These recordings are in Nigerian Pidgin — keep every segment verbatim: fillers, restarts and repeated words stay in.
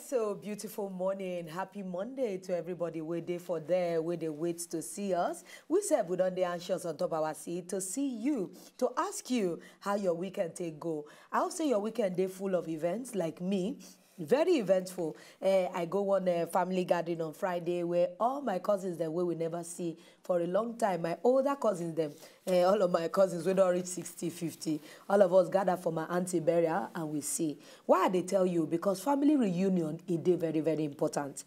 So beautiful morning, happy Monday to everybody wey dey for there, wey dey wait to see us. We sef, we don dey anxious on top our seat to see you, to ask you how your weekend take go. I hope say your weekend dey full of events like me. Very eventful. Eh, I go one uh, family gathering on Friday where all my cousins that we will never see for a long time, my older cousins them, eh, all of my cousins we don't reach sixty, fifty. All of us gather for my auntie burial and we see. Why I dey tell you? Because family reunion e dey very, very important.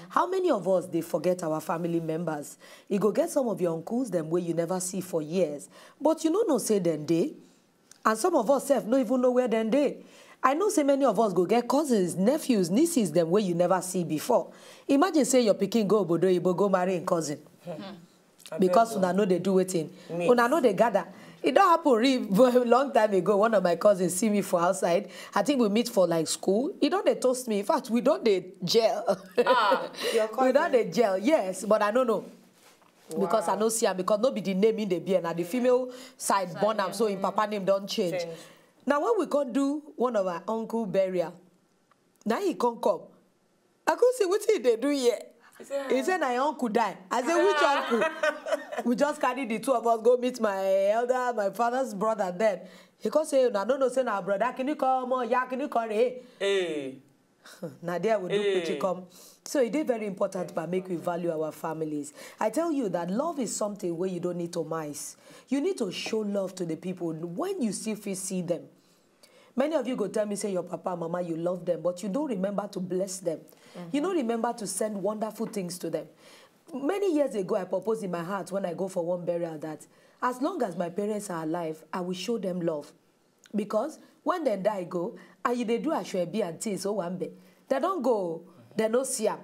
How many of us dey forget our family members? E go get some of your uncles them where you never see for years, but you no know say dem dey. And some of us sef no even know where dem dey. I know say many of us go get cousins, nephews, nieces them where you never see before. Imagine say your pikin go obodo oyibo go marry im cousin. Because una no dey do wetin? Una no dey gather. E don happen real long time ago. One of my cousins see me for outside. I think we meet for like school. E don dey toast me. In fact, we don dey gel. Ah, your We don cousin. dey gel, yes, but I no know. Because I Wow. no see am, because no be the name in the beer, na the female side born am, so im papa name don change. Change. Na when we come do one of our uncle burial, na he come come. I come say, "Wetin you dey do here?" He say, He say, "Na your uncle die." I say, "Which uncle?" We just carry the two of us go meet my elder, my father's brother. Then he come say, "Una no know say na brother kini kan, omo iya kini kan re." Hey. Na there we do Hey. preaching come. So e dey very important, but make we value our families. I tell you that love is something where you don't need to mice. You need to show love to the people when you still fit see them. Many of you go tell me say your papa and mama, you love them, but you don't remember to bless them. You don't remember to send wonderful things to them. Many years ago, I proposed in my heart when I go for one burial that as long as my parents are alive, I will show them love. Because when dem die go, and you dey do ashwebi and things, oh, wambe, dem don go, dem no see am.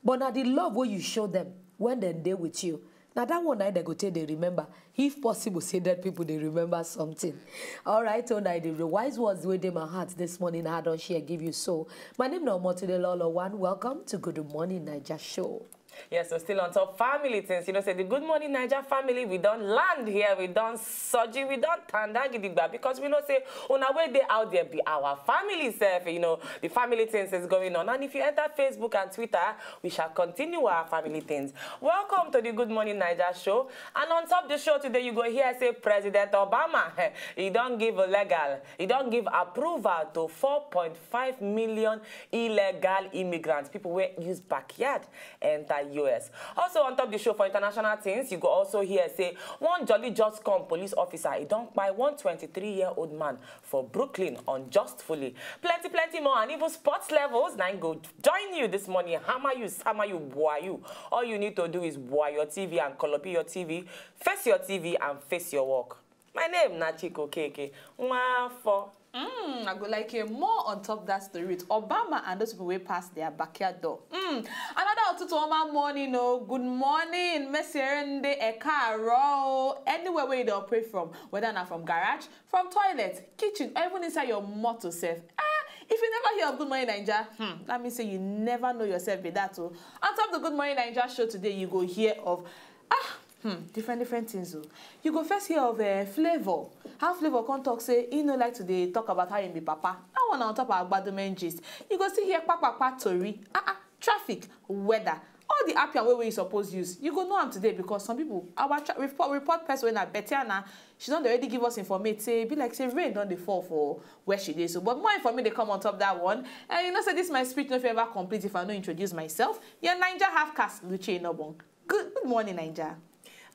But na the love wey you show them when dem dey with you, na that one na dem go take dey remember. If possible, say dead people dey remember something. All right, oh, na the wise words wey dey my heart this morning, I don share give you. So, my name na Omotunde Lolo One. Welcome to Good Morning Naija Show. Yes, so still on top family things. You know, say the Good Morning Naija family, we don land here, we don surgery, we don tanda gidigba because we know say una wey dey out there be our family sef. You know, the family things is going on. And if you enter Facebook and Twitter, we shall continue our family things. Welcome to the Good Morning Naija show. And on top the show today, you go hear say President Obama, he don give a legal, he don give approval to four point five million illegal immigrants, people wey use backyard enter U S. Also on top the show for international things, you go also hear say one jolly just come police officer, he don kpai one twenty-three-year-old man for Brooklyn unjustfully. Plenty, plenty more and even sports levels na im go join you this morning. Hammer you, hammer you, boy you. All you need to do is boy your T V and colopi your T V, face your T V and face your work. My name na Chiko Keke Nwafọ. Mm, I go like hear more on top that story with Obama and those people wey pass their backyard door. Mm. Another Otutu Oma morning, oh. Good morning, Messerende Ekaro. Anywhere where you dey operate from, whether na from garage, from toilet, kitchen, or even inside your motor sef. Ah, if you never hear of Good Morning Naija, hmm, that means say you never know yourself be that, oh. On top the Good Morning Naija show today, you go hear of, ah, hmm, different, different things, oh. You go first hear of uh, Flavor. How Flavor come talk say he no like to dey talk about how he be papa. That one na on top our Gbadumen gist. You go still hear pa pa pa tori, ah ah, traffic, weather. All the appian wey wey you suppose use, you go know am today because some people, our tra- report, report person wey na Betiana, she don dey already give us informate say e be like say rain don dey fall for where she dey so. But more informate dey come on top that one. And you know say this my speech no fit ever complete if I no introduce myself. Your Naija half caste, Luche Inobong. Good, good morning, Naija.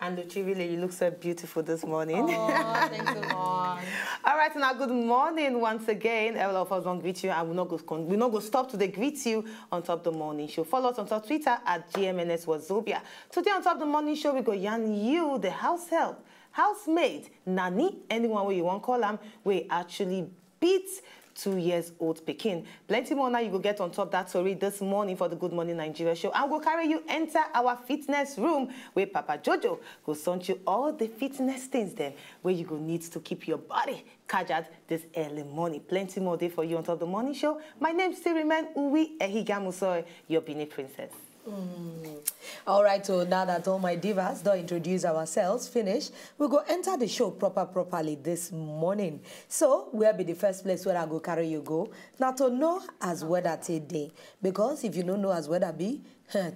And Luchi, really, you look so beautiful this morning. Oh, thanks so much. All right, now good morning once again. All of us don greet you, and we no go con- we no go stop to dey greet you on top the morning show. Follow us on top Twitter at G M N S Wazobia. Today on top the morning show, we go yarn you the house help, housemaid, nanny, anyone wey you wan call am, wey actually beat two years old pikin. Plenty more now you go get on top that story this morning for the Good Morning Nigeria show. And we'll carry you enter our fitness room where Papa Jojo go send you all the fitness things then where you go need to keep your body charged this early morning. Plenty more day for you on top the morning show. My name still remain Uwi Ehigamusoy, your Benin princess. All right, so now that all my divas don introduce ourselves finish, we go enter the show proper properly this morning. So where be the first place where I go carry you go? Now to know as weather take dey, because if you no know as weather be,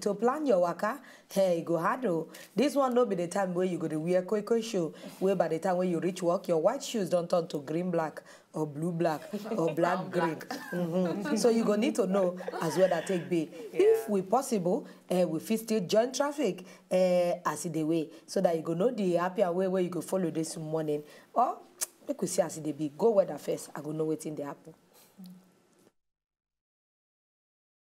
to plan your waka, hey, e go hard o. This one no be the time where you go to wear koi koi shoe, where by the time when you reach work, your white shoes don turn to green black or blue black or black green. Mhm. So you go need to know as weather take be. If we possible, eh, we fit still join traffic, eh, as e dey way, so that you go know the happier way where you go follow this morning. Or make we see as e dey be. Go weather first, I go know wetin dey happen.